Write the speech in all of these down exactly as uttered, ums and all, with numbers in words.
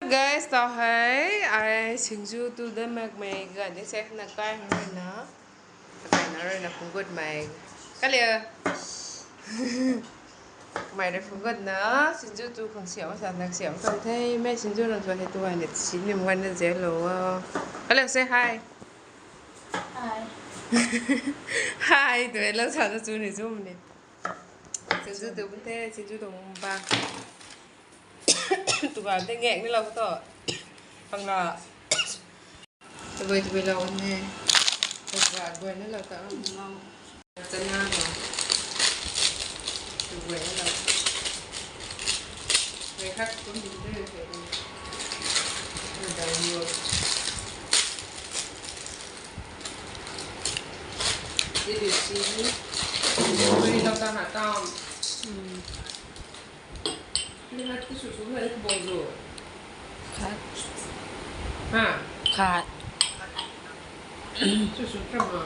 Guys, tau hei, ai singju tu da makmei ga ni se na kai hang rui na. Kai na rui na phunggut mei. Ka liu. Mei rui phunggut na, singju tu khang siam sa nak siam khang the, mei singju nang tuan hei tu ai ni si nim wan na je lo. Ka liu, say hi. Hi. Hi, tu e lang sa na chu ni chu ni. Singju tu bun the, singju tu mung ba. Tu ga te ngek ni lo to. Pang la. Tabui tabui lo ne. Tu ga guay na lo ta. Chana lo. Tu guay na lo. Guay khat kum din de. Na dau yo. Did you see me? Guay na ta na ta. Hmm. Ni hat tu su su na bong zo. Khat. Ha? Khat. Su su tra ma.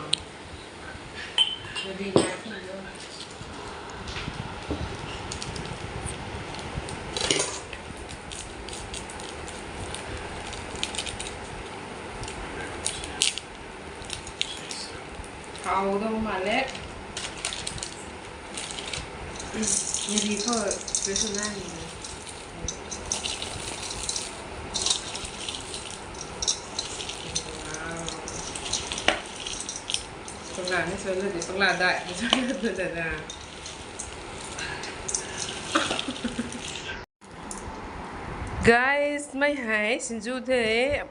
Maybe na ta na. How do ma le? Maybe ko personal ni. Wow. Pangla ni sw na di, pangla dai ni sw na da da. Guys, mei hei singju the,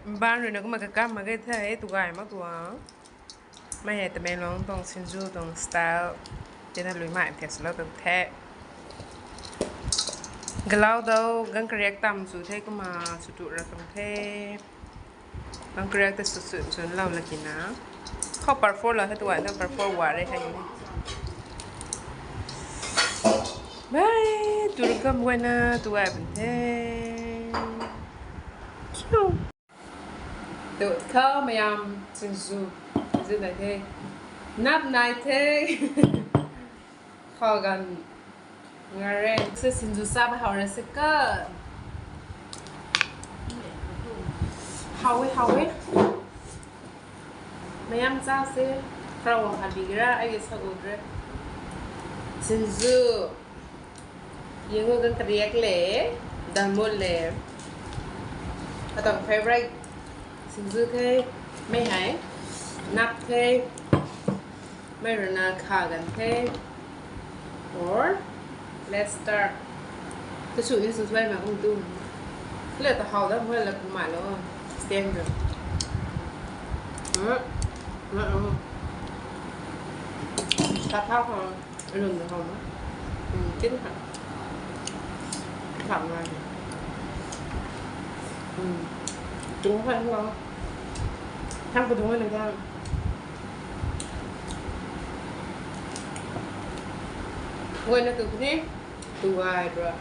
ban rui na kumna kakam mak ge the, tu gay mak tuang. Mei hei Tamenglong tuang singju tuang style. Tina lui mai the swlou tuang the. Galau dou, gang kariak tam sw the kumna sw tu ra tuang the. Gang kariak ta sw sw sw lou laki na. Khou par four lou hei tu gay, gang par four wa re hei ni. Bye, tu rui kam guay na tu gay bun the. Kiu. Tu, khou mayam singju, singju nai the. Nap nai the. Khou ganv ngareng. Se singju sa ba how re se ka. How e, how e. Mayam cha se. Khou wang ha bi gra, ai ge sa gu re. Singju. Yingu gan kariak le, dalmut le. Atang favorite singju the, mei hei, nap the, mei rui na kha gan the, or, let's start. Tu su ni su suai ma kung tu. Le ta how da, mei la pu ma lo. Stand up. Hmm. Hmm. Ka thau ha. Alun na hou na. Hmm, tin ha. Thau na. Hmm. Tung ha na. Thang pu tung na thang. Guay na tu ni. Tu gay bro.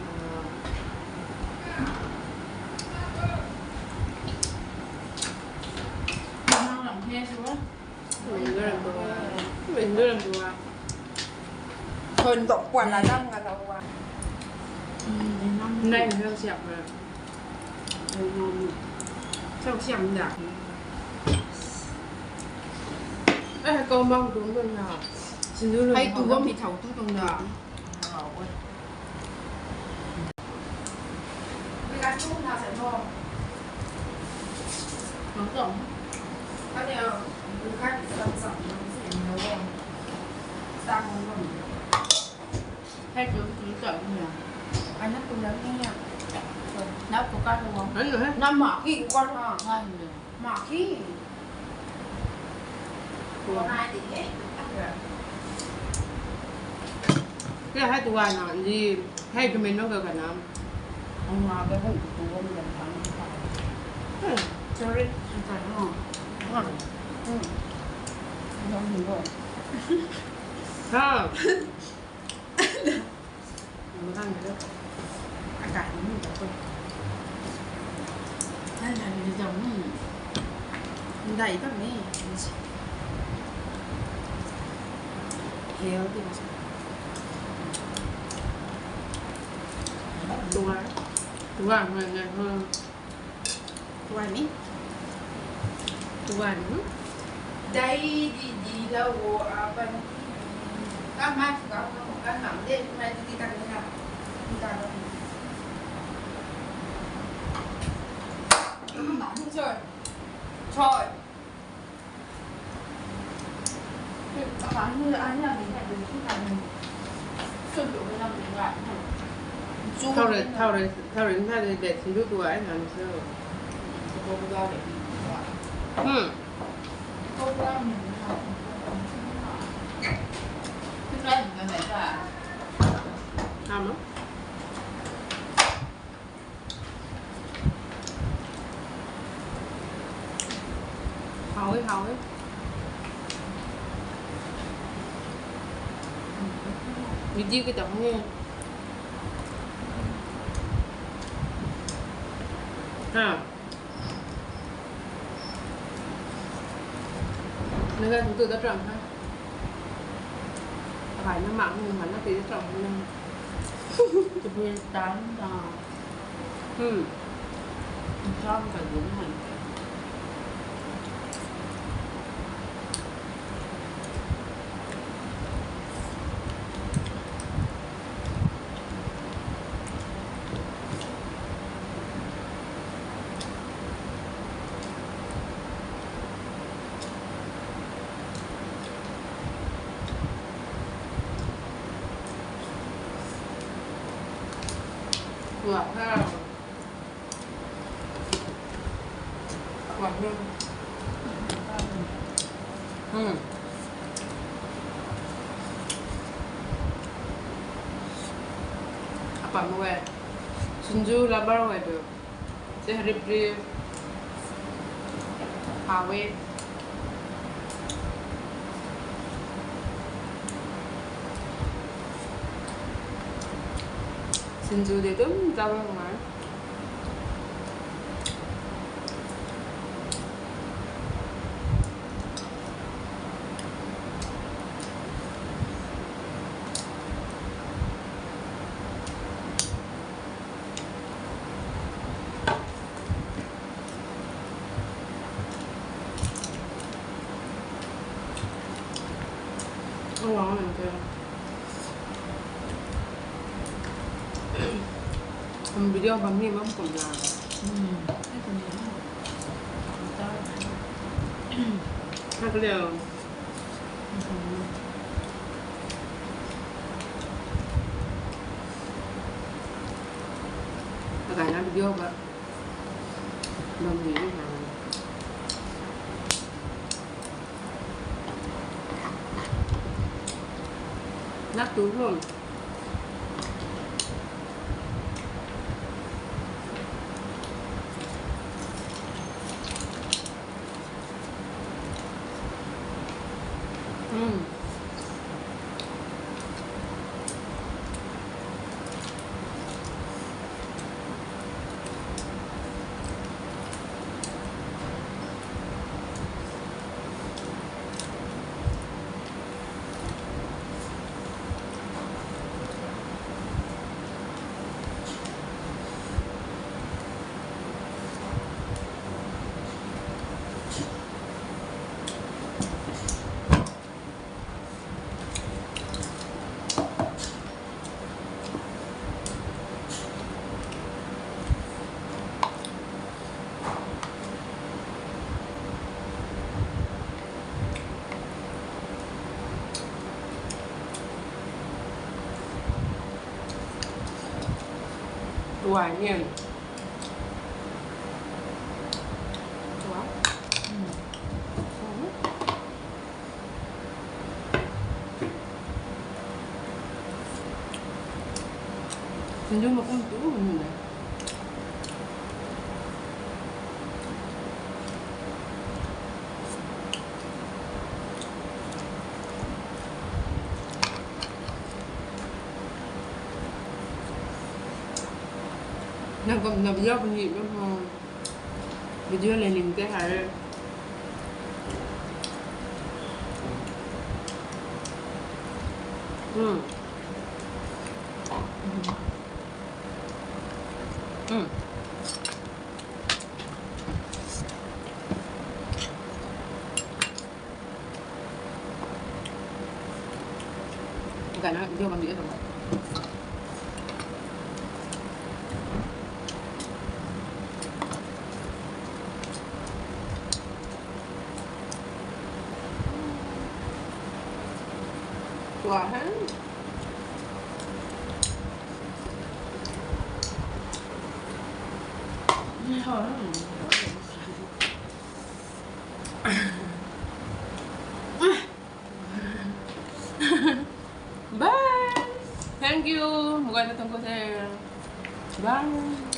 Nang lam he sua. Min du lam tu gay. Min du lam tu gay. Thon tok puan la dam nga tau gay. Nai nai siap na. Siap siap da. Ai, kau mang tung tung na. Singju lu. Ai, tu bam mi thau tu tung na. Hai tu tu chọn nè. Anh nó cũng giống như nha. Nó của con đúng không? Anh rồi. Nó mỏ cái của con hả? Ngon rồi. Mỏ cái. Của hai thì hết. Cái hai tụi anh hả? Gì? Hai tụi mình nó kêu cả năm. Ông mà cái hũ của mình là thằng nó phải. Sorry, không phải đúng không? Đúng rồi. Ừ. Không, đúng rồi. Sao? Mukang ni lo. Akai ni mei ta ko. Nai nai ni zauc ni. Ndai ta mei. Healthy. Tua. Tua ngai ngai ho. Tuan ni. Tuan ni. Dai di di la wo a ban. Kan mai ka kan nam de mai di kan na. Kan na. Sorry. Sorry. Thau rui, thau rui, thau rui na de de sindu tu ai na so. Hmm. Hamo. Hao e, hao e. Video ki tang e. Ha. Nang tu da tram ha. Hai na mak ni man na ti da tram na. Tu bu tan da. Hmm. Tram ka du na. Kuak ha. Kuak ni. Hmm. Apa mu e. Sinju lover e tu. Te rip rip. Hao e. Sinju de tum chau ngai. Hum video bam ni bam kum na. Hmm. Hai kum ni. Hai kum ni. Akai na video ba. Bam ni ni ha. Nak tu hum. Hmm. Tuai ni. Tuai. Hmm. Hmm. Sindu ma kum tu ni. Nang kum na vlog ni ba mo. Video learning te hai. Hmm. Hmm. Video bam di e tho. Tua he. Bye. Thank you. Mugai na thank you the. Bye.